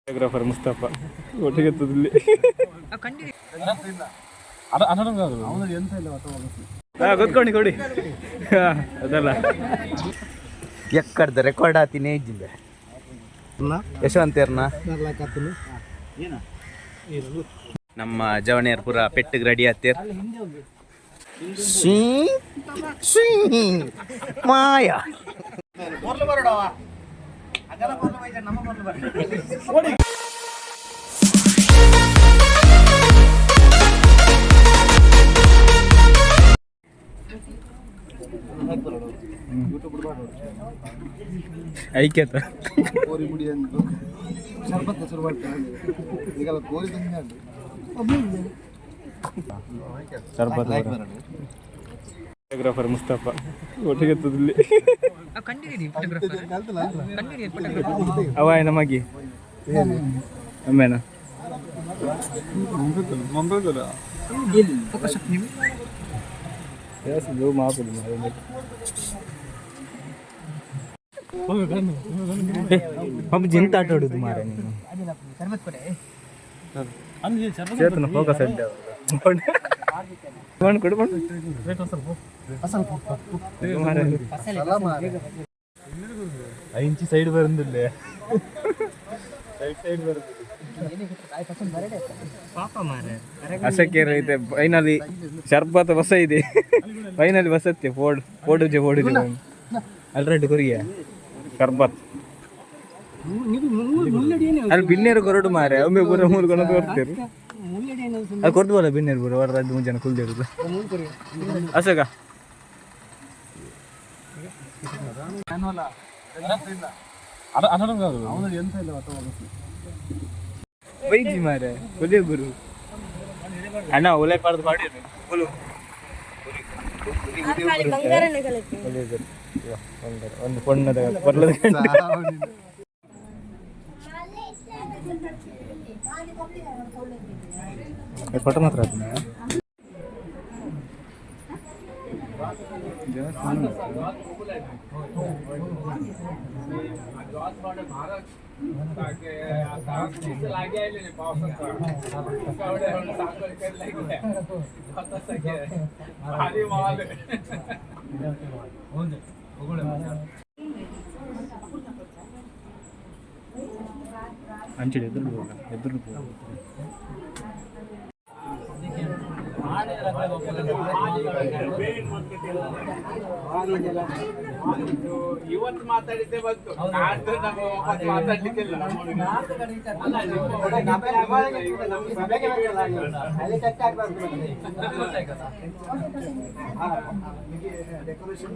Photographer Mustafa ಒಟ್ಟಿಗೆ ತುದಿಲ್ಲಿ. ಹಾ, ಕೂತ್ಕೊಂಡು ಕೊಡಿ. ಹಾ, ಅದಲ್ಲ. ಎಕ್ಕಡ್ದ ರೆಕಾರ್ಡ್ ಆತಿನೇ ಇಜ್ಜಿಂದೆ ಯಶವಂತೇರ್ನ ನಮ್ಮ ಜವಣಿಯರ್ ಪೂರ ಪೆಟ್ಟಿಗೆ ರೆಡಿ ಆತೀರ್. ಶೀ ಶೀ ಮಾಯಾ. ಐಕ್ಯತ. ಕೋರಿ ಮುಡಿ ಅಂದು ಶರ್ಬತ್ ಹೆಸರು ಮಾಡ್ತಾರೆ ಈಗೆಲ್ಲ ಕೋರಿ ತಿಂದ. ಶರ್ಬತ್. ಫೋಟೋಗ್ರಾಫರ್ ಮುಸ್ತಫಾ ಒಟ್ಟಿಗೆ ತುದಿಲ್ಲಿ. ಅವ ನಮಗೆ ಅಮ್ಮೇನ. ಪಬ್ಜಿ ಎಂತ ಆಟ ಆಡುದು ಮಾರ್ರೆ ನೀನು? ಚೇತನ ಫೋಕಸ್ ಅಡ್ಡ ಕೊಡು ಕೊಡು. ಇಂಚಿ ಸೈಡ್ ಬರಂದಿಲ್ಲ. ಅಸಕ್ಕೆ ಐತೆ. ಫೈನಲಿ ಶರ್ಬತ್ ಬಸ ಇದೆ. ಫೈನಲಿ ಬಸತ್ತೆ. ಫೋಡ್ ಫೋಡು ಜೆ ಫೋಡು ಅಲ್ರೆಡ್ ಕೊರಿಯ ಶರ್ಬತ್. ಅಲ್ಲಿ ಬಿನ್ನೇರು ಕೊರಡು ಮಾರೆ. ಒಮ್ಮೆ ಪೂರ ಮೂರು ಕೊನದು ಬರ್ತೀರಿ. ಅದು ಕೊಡ್ದು ಬೋಲ ಬಿನ್ನೇರು ಪೂರ ಹೊರ 2-3 ಜನ ಕುಲ್ದಿರುದು. ಅಶೋಕ ಬೈಜಿ ಮಾರೆ. ಒಲೆ ಗುರು ಅಣ್ಣ ಒಲೆ ಪಾಡ್ದು ಪಾಡಿರು ಒಲು. ಒಲೆ ಗುರು ಒಂದು ಒಂದು ಪೊಣ್ಣದ ಪರ್ಲದ ಗಂಟೆ. ಫೋಟೋ ಮಾತ್ರ ಹಾಕುನ? ಅಂಚಿಡಿ ಎದುರು ಹೋಗ ಎದುರು ಹೋಗ. ಇವತ್ತು ಮಾತಾಡಿದ್ದೆ ಬಂತು. ನಾಡ್ದು ನಮ್ಮ ವಾಪಸ್ ಮಾತಾಡ್ಲಿಕ್ಕಿಲ್ಲ. ಅಲ್ಲ, ನಮ್ಮ ಸಭೆಗೆ ಡೆಕೋರೇಷನ್.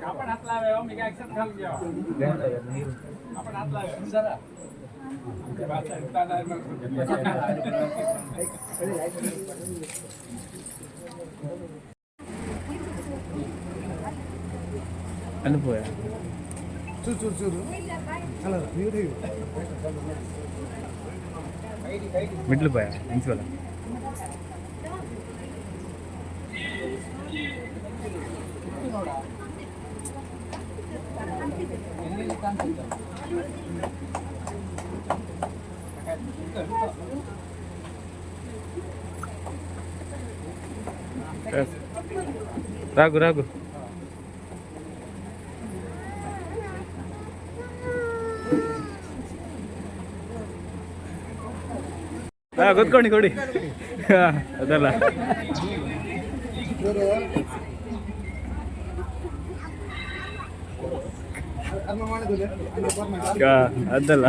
कापड हात लावे हो, मी काय ऍक्शन खाल घ्या. कापड हात लावे जरा. ಅನುಭವ. ಚೂರು ಚೂರು ಚೂರು ಅಲ್ಲ ನೀರು. ಮಿಡ್ಲ್ ಬಾಯ ನಿಲ್ಸಲ್ಲ. Raghu Raghu ಹಾ ಗೊತ್ಕೊಂಡು ಕೊಡಿ. ಅದಲ್ಲ ಅದಲ್ಲ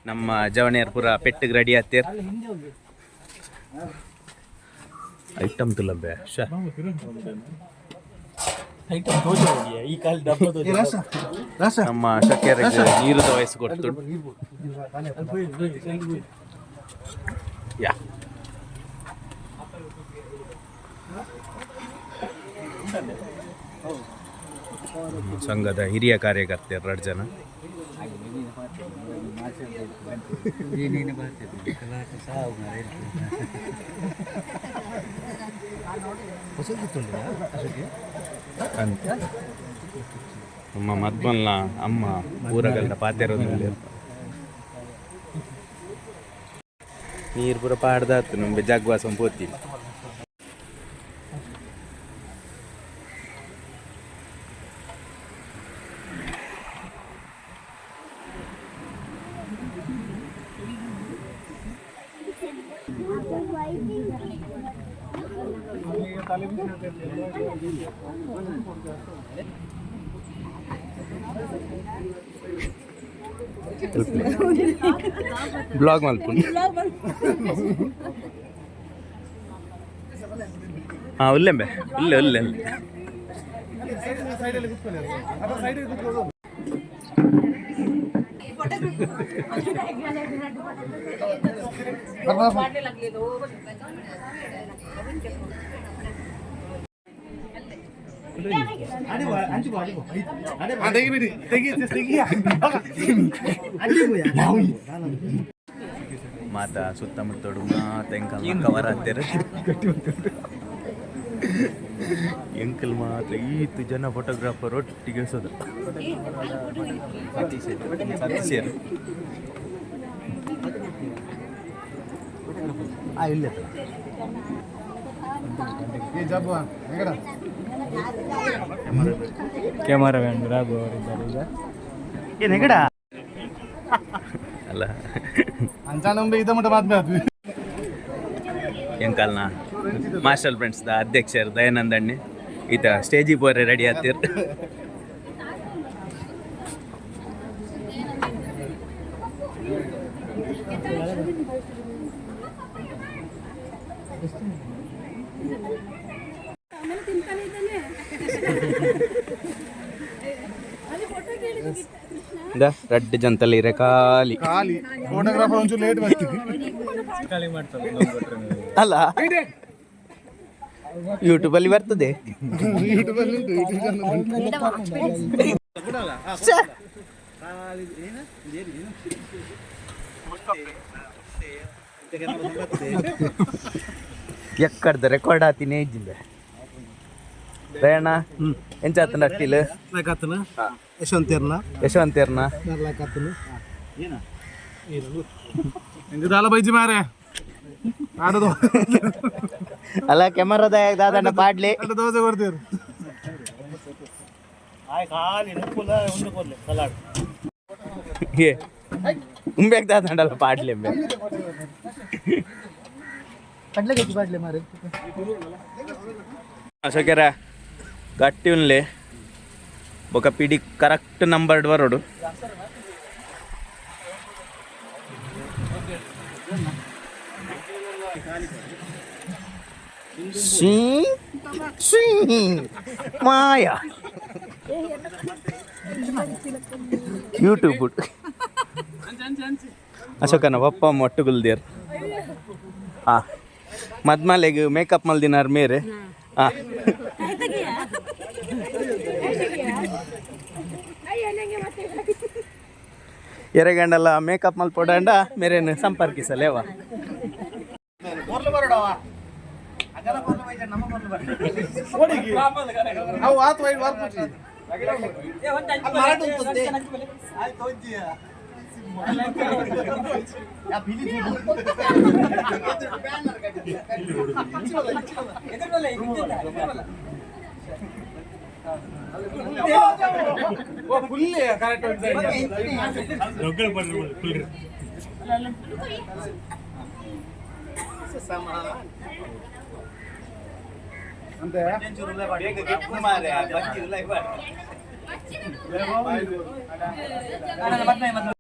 ನಮ್ಮ ಜವಣಿಯರ್ ಪೂರ ಪೆಟ್ಟಿಗೆ ರೆಡಿ ಆತೀರ್. ಐಟಮ್ ತುಲಂಬೆ. ನಮ್ಮ ಶಕ್ಯರಿಗೆ ನೀರುದ ವಯಸ್ಸು ಕೊಡ್ತು. ಯಾ ಸಂಘದ ಹಿರಿಯ ಕಾರ್ಯಕರ್ತರು ಎರಡು ಜನ. ನಮ್ಮ ಮದ್ಮಲ್ನ ಅಮ್ಮ ಊರಗಲ್ದ ಪಾತೆರೊಂದು ನೀರು ಪೂರ ಪಾಡ್ದಾತು ನಮ್ಗೆ ಜಾಗ್ವಾಸ ಪೋತಿ. ಬ್ಲಾಗ್ ಮಲ್ಪುಂಡು. ಹಾಂ ಉಲ್ಲೆಂಬೆ ಉಲ್ಲೆ ಉಲ್ಲೆ ಉಲ್ಲೆ. ಮಾತಾ ಸುತ್ತಮುತ್ತಡು ಮಾತ ಎಂಕಲ್ ಕವರ್ ಆಗ್ತಾರೆ. ಎಂಕಲ್ ಮಾತ್ರ ಈತು ಜನ ಫೋಟೋಗ್ರಾಫರ್ ಒಟ್ಟಿಗೆ ಸೋದು ಸತೀಶ್. ಕ್ಯಾಮರಾಮ್ಯಾನ್ ರಾಘು ಅವರಿದ್ದಾರೆ ಈಗ. ಅಲ್ಲ ಮಾತ್ಮೆ ಎಂಕಲ್ನ ಮಾಸ್ಟರ್ ಫ್ರೆಂಡ್ಸ್ the ಅಧ್ಯಕ್ಷರು ದಯಾನಂದ ಅಣ್ಣೆ ಈತ ಸ್ಟೇಜಿಗೆ ಪೋರೆ ರೆಡಿ ಆಗ್ತಿರ್. ರಡ್ಡು ಜಂತಲ್ಲಿ ಇರೆ ಖಾಲಿ. ಖಾಲಿ ಫೋಟೋಗ್ರಾಫರ್ ಒಂಚೂರು ಲೇಟ್ ಬರ್ತೀವಿ. ಅಲ್ಲ ಯೂಟ್ಯೂಬ್ ಅಲ್ಲಿ ಬರ್ತದೆ. ಯೂಟ್ಯೂಬ್ ಅಲ್ಲಿ ಉಂಟು, ಯೂಟ್ಯೂಬ್ ಚಾನಲ್ ಉಂಟು. ಎಕ್ಕಡ್ದ ರೆಕಾರ್ಡ್ ಆತಿನೇ ಇಜ್ಜಿಂದೆ ದಯಣ್ಣ ಎಂಚಾತನ ಅಟ್ಟಿಲ್. ಯಶವಂತೇರ್ನ. ಯಶವಂತೇರ್ನ. ದಾಲ ಬೈಜಿ ಮಾರೆ ಆಡೋದು. ಅಲ್ಲ ಕೆಮರಾದ ದಾದಣ್ಣ ಪಾಡ್ಲಿ. ದೋಸೆ ಕೊಡ್ತೀರಿ. ಏ ಉಂಬ್ಯಾಕ್ ದಾದಂಡಲ್ಲ ಪಾಡ್ಲಿ ಎಂಬೆ. ಪಾಡ್ಲೆ ಮಾರೆ. ಅಶೋಕರ ಗಟ್ಟಿ ಉನ್ಲೆ ಬೊಕ ಪಿಡಿ ಕರೆಕ್ಟ್ ನಂಬರ್ಡ್ ಬರೋಡು. She she Maya YouTube ಅಶೋಕನ ಪಪ್ಪ ಮೊಟ್ಟುಗುಲ್ದಿಯರ್. ಆ ಮದ್ಮಲೆಗ್ ಮೇಕಪ್ ಮಲ್ದಿನಾರ್ ಮೇರೆ. ಆ ಎರೆಗಂಡಲ ಮೇಕಪ್ ಮಲ್ಪೊಡಂಡ ಮೇರೇನು ಸಂಪರ್ಕಿಸಲೇವಾ. ಅವು ಆತು ಐದು ವಾರ ಪುಟ್ಟಿ.